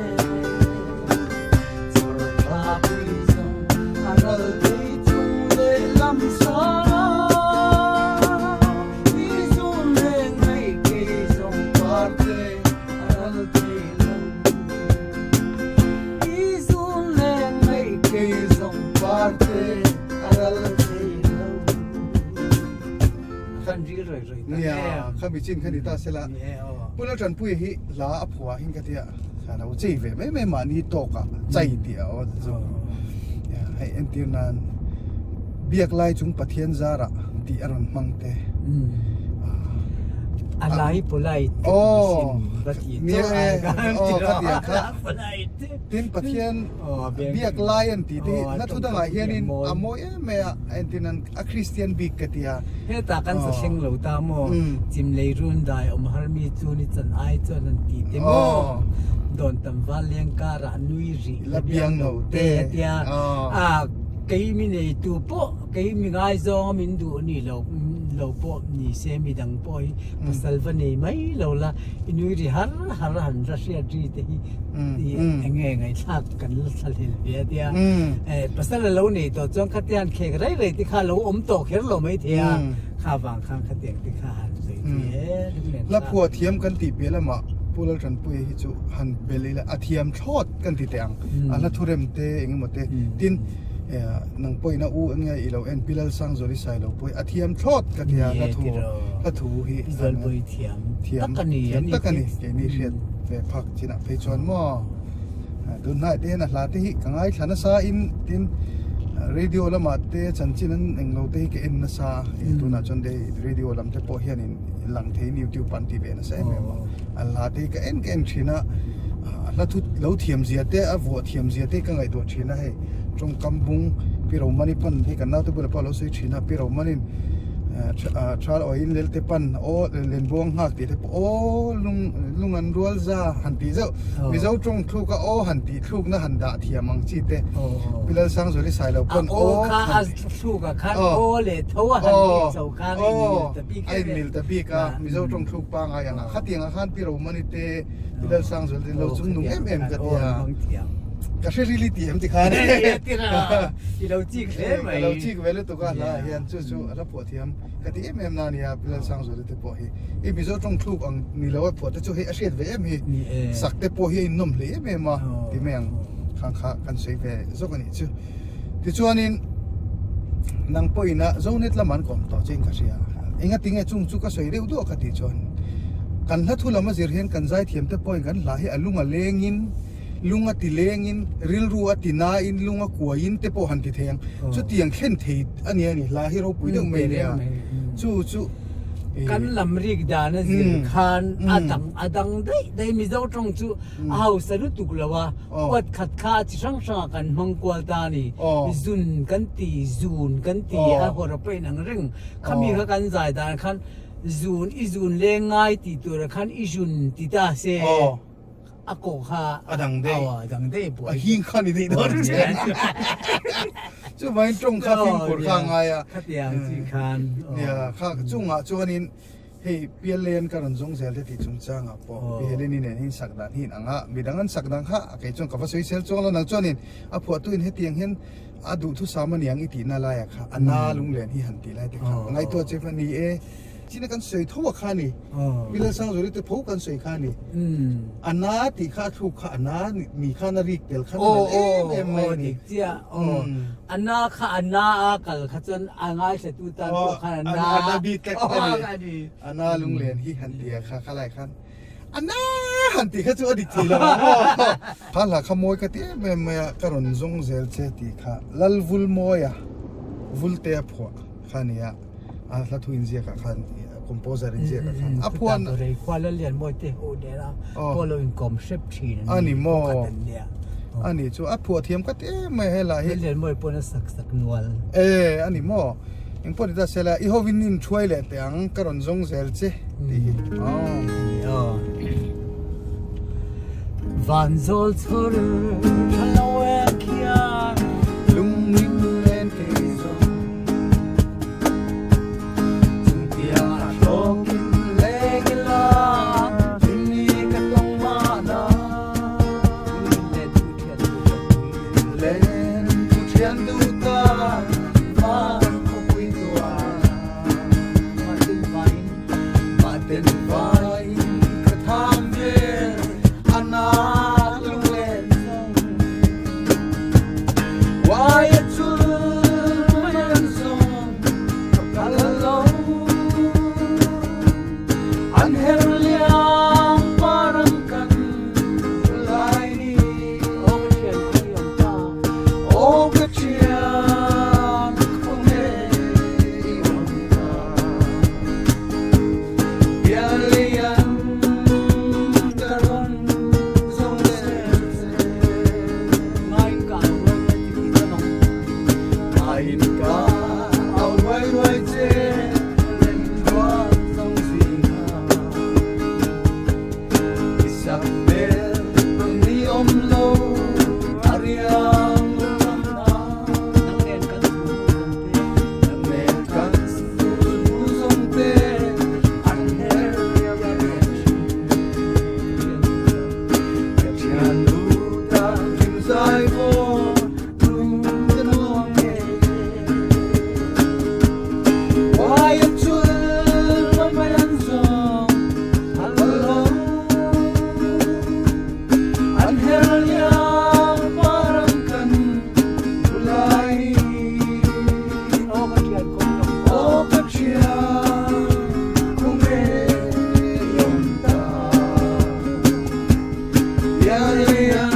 chawr tha pui zawng a ral te. khan ril rawi rawi tak Nia, em. khami chin kha ni ta sela. Ni e aw. Pu Laltanpuia hi hla a phuah hin ka tia a lo chei ve mai mai mahni tawkah chai tih a aw chu. Hei entir nan biak lai chung Pathian zarah tih a rawn hmang te. A lai polite ka ti sin va ti tawh ai kha ti ang kha. Tin Pathian biak lai an tih te hi hla thu dangah hianin a mawi em mai a entir nan a Kristian bik ka ti a. Hetah kan sa thleng lo ta maw? Chim lei run dai awm har mi chu ni chan ai chuan an ti te maw? Dawn tam val leng karah nui rih la biang lo te a tia. A kei mi nei tu pawh kei mi ngaizawng a min duh ni lo lo pawh ni se mi dang pawh hi pasal va nei mai lo la i nui ri har har a han la hriat ri te hi eng nge ngaihthlak kan la thla hlel ve a tia. Pasal a lo nei tawh chuan khatiang khek rei rei te kha a lo awm tawh kher lo mai thei a, kha vang khan khatiang te kha han sawi thei e lunglen La phuah thiam kan tih piah lamah Pu Laltanpuia hi chu han bel ila a thiam thlawt kan ti teh ang, a hla thurem te eng emaw te tin nang pawhin a u eng nge i lo en Pi Lalsangzuali Sailo pawh hi a thiam thlawt ka ti a, hla thu hla thu hi Zualpui thiam tak a ni thiam tak a ni keini hriat ve phak chinah phei chuan maw. Tunhnai te hian a hla te hi ka ngaithla nasa in tin radio lamah te chanchin an englo te hi ka en nasa a tunah chuan te radio lam te pawh hian in lang thei in youtube an ti ve nasa em em a a hla te hi ka en ka en thin a a hla thu lo thiam zia te a vuah thiam zia te ka ngaihtuah thin a hei tawngkam bung pi Romani pawn hei kan naute bulah pawh a lo sawi thin a pi Romanin thal awiin lelte pan aw lenbuang nghak tih te pawh aw lung lung an rual za han tih zeuh Mizo tawng thluk a aw han tih thlukna han dah thiam ang chi te Pi Lalsangzuali Sailo pawn aw kha a thluk a khan aw leh tho a han rik chho khan a inmil ta bik a inmil ta bik a Mizo tawng thluk pangai ang a khatiang ah khan Pi Romani te Pi Lalsangzuali te lo chung nung em em ka tia ka hre rili tih em ti khan i lo chik hle mai ka lo chik ve lutuk a hla ah hian chu chu a hla phuah thiam ka ti em em na nia Pi Lalsangzuali te pawh hi i Mizo tawng thluk ang ni lo a phuah te chu hei a hriat ve em hi sak te pawh hi a innawm hle em em a ti mai ang khang kha kan sawi ve zawk a nih chu tichuanin nang pawhin a Zonet lamah an kawm tawh chiin ka hria engatinge chung chu ka sawi deuh duah ka tih chuan kan hla thu lam a zir hian kan zaithiam te pawhin kan hla hi a lung a lengin lung a ti lengin rilru a ti nain lung a kuaiin te pawh han ti thei ang chutiang thlen thei a ni a ni hla hi ropui deuh mai a nia chu chu Kan lam rik dan a zir khan a dang a dang daih daih Mizo tawng chu a hausa lutuk lo a huat khat kha a chi hrang hrang ah kan hmang kual ta a ni zun kan ti zun kan ti a hawr a pain ang reng khami kha kan zai dan khan zun i zun leng ngai tih tur ah khan i zun ti ta se. A kawh kha a dang daih. Aw, a dang daih buai. A hing kha ni daih dawn che. Chuvangin tawng kha fimkhur kha a ngai a. Khatiang chi khan. Nia, kha chungah chuanin hei Piallen ka rawn zawng zel te tih chungchangah pawh Pi Heleni nen hian sak dan hi in ang a, midang an sak dan kha a kei chuan ka va sawi sel chuang lo nang chuanin a phuahtuin hetiang hian a duhthusam aniang i tihna laiah kha a na lunglen hi han tih lai te kha ngaihtuah che kha ni e. China kan sawi tho a kha ni. Pi Lalsangzuali te pho kan sawi kha ni. A na tih kha a thluk kha a na ni khan a rik tel khan a nalh em em mai a ni. Dik chiah. A na kha a na a kal kha chuan a ngaithlatu tan pawh khan a na. A na bik tlat a ni. A na lunglen hi han ti a kha kha lai khan a na han tih kha chu a dik thei lo ang aw. Kha hla kha mawi ka ti em em mai a, ka rawn zawng zel che tih kha Lalvulmawia Vultea phuah kha a ni a. a hla thu inziak ah khan composer inziak ah khan a phuan rei khua la lian mawi te ho nen a pawh lo inkawm hrep thin ani maw ani chu a phuah thiam ka ti em mai helai hi lian mawi pawn a sak sak nual e ani maw engpawh ni ta sela i hovin in thuai leh teh ang ka rawn zawng zel che tih hi aw Vanzawl chhawr tha lo e khian lungning len kei zawng chungtiang a hlawkin leng ila hlimni ka tawng mahna Lungin len thu thian duh ta len thu thian duh ta van khawpui tuan Mahten vain Mahten vain ka tham vel a na lunglen zawng. An her liam parang kan lai ni. Aw ka thian khawi awm ta. Aw ka thian khawnge i awm ta. Pianlian ka rawn zawng zel che. Ngaiin ka au ruai ruai che tih ta bang. Ngaiin ka au ruai ruai che lem thuak zawng zinga. I sak hmel rawn ni awm lo a riang ram na. Nang nen kan sul hnu zawng te. Nang nen kan sul hnu zawng te an her riam reng thin. Ka thian lu ta hlim zai vaw tum ka nuam nge. Uai a chul mai mai an zawng a lo. An her liam parang kan bulai ni. Aw ka thian kawng i awm ta. Aw ka thian kawng e i awm ta. Pianlian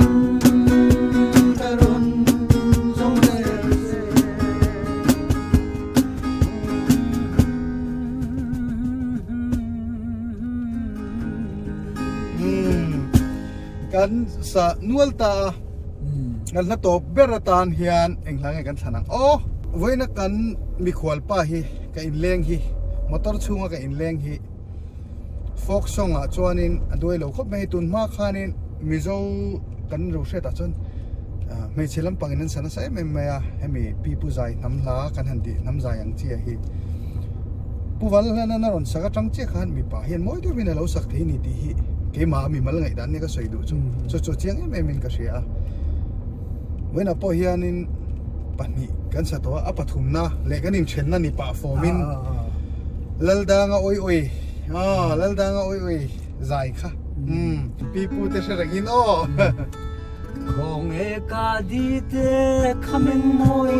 ka rawn zawng zel che. Kan sa nual ta a, kan hla tawp ber atan hian eng hla nge kan thlan ang aw. Vawiina kan mikhual pa hi ka inleng hi motor chhunga ka inleng hi folk song ah chuanin a duai lo khawp mai tun hma khanin Mizo kan ro hriat ah chuan hmeichhe lampang in an sa nasa em em mai a hemi pi pu zai hnam hla kan han tih hnam zai ang chi ah hi Pu Valhlana a rawn sak atang chiah khan mipa hian mawi deuhin a lo sak thei a ni tih hi keimah mimal ngaih dan nia ka sawi duh chu chu chu chiang em em in ka hria a vawiinah pawh hianin pahnih kan sa tawh a a pathumna leh kan inthenna ni pah fawmin Laldanga awi awi aw Laldanga awi awi zai kha umm pi pu te hre rengin aw. Khawnge ka di te kha meng mawi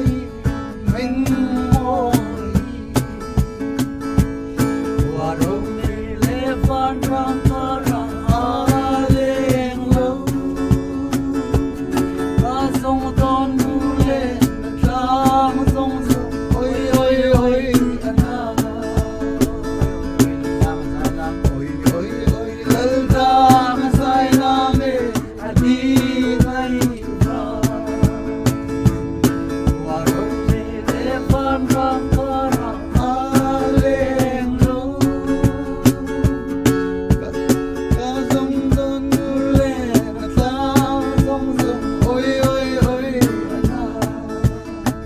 meng mawi Khua ro nei le van ram ka rang a leng lo Ka zawng dawn nu le na tlang zawng zawng oi oi oi a na Oi oi oi lal dang a zai lam e a di ngai va Khua ro nei le van ram ka rang a leng lo Ka zawng dawn nu le na tlang zawng zawng oi oi oi a na.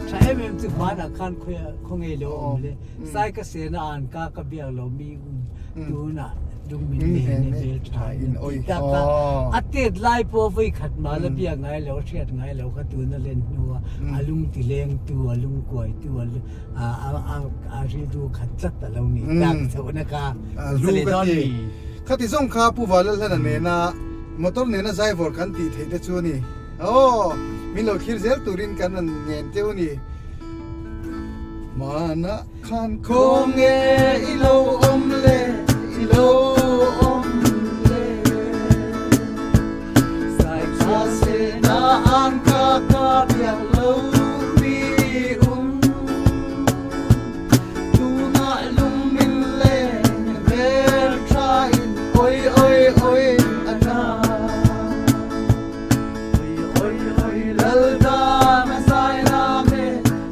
Tha em em chu hmanah khan khaw ngei lo awm le sai ka sena an ka ka biak lo mi um tunah lungmin nen i hmel tha in ti tak a a tet lai pawh voi khat ma la biak ngai lo hriat ngai lo kha tuna len hnu a a lung ti leng tu a lung kuai tu a a rilru khat tlat a lo ni tak chhohna kha a hlu ka ti. Khati zawng kha Pu Vallalhlana nena motor nena zaivawr kan tih theih te chu a ni. Aw, min lo thlir zel turin kan rawn ngen teuh a ni. Hmanah khan khawnge i lo awm le, i lo awm le. Saikha sena an ka ka biak lo mi um. Tunah lung min len hmel tha in oi oi oi a na. Oi oi oi lal dan a zai lam e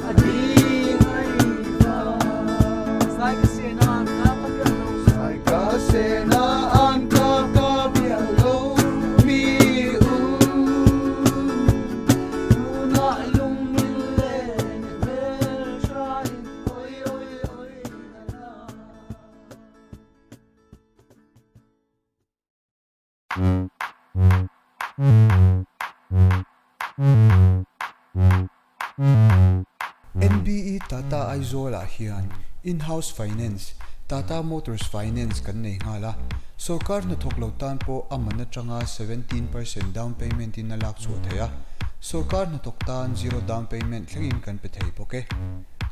a di ngai va. Sai ka sena an ka ka biak lo. Sai ka sena an ka ka biak lo mi um. Tunah lung min len hmel tha in oi oi oi a na. NBE Tata Aizawl-ah hian In-house Finance, Tata Motors Finance kan nei nghal a, sorkar hnathawk lo tan pawh a man atanga 17% down payment in a lak chhuah theih a, sorkar hnathawk tan zero down payment thlengin kan pe thei bawk e.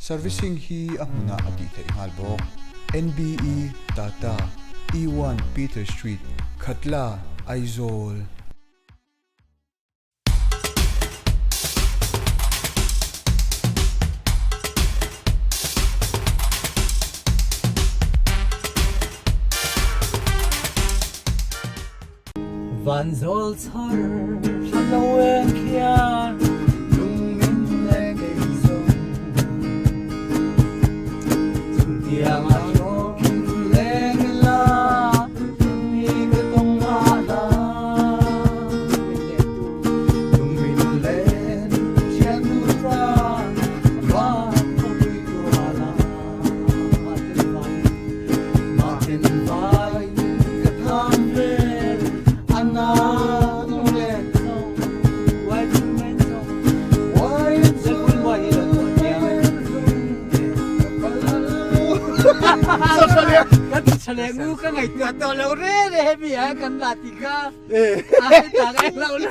Servicing hi a hmunah a tih theih nghal bawk. NBE Tata. E-one Peter Street, Khatla, Aizawl. Vanzawl chhar thla lo eng khian lung min leng kei zawng. Chungtiang a hlawkin leng ila mi ka tawng mahla. Lung min len thiannu tan van khawpui tuala. Mahten vai ka tham vel a na lunglen zawng. Wai chu Ka ti tha leh ngu ka ngaihtuah tawh lo re re hemi ah kan la ti kha. A tak eng lo le.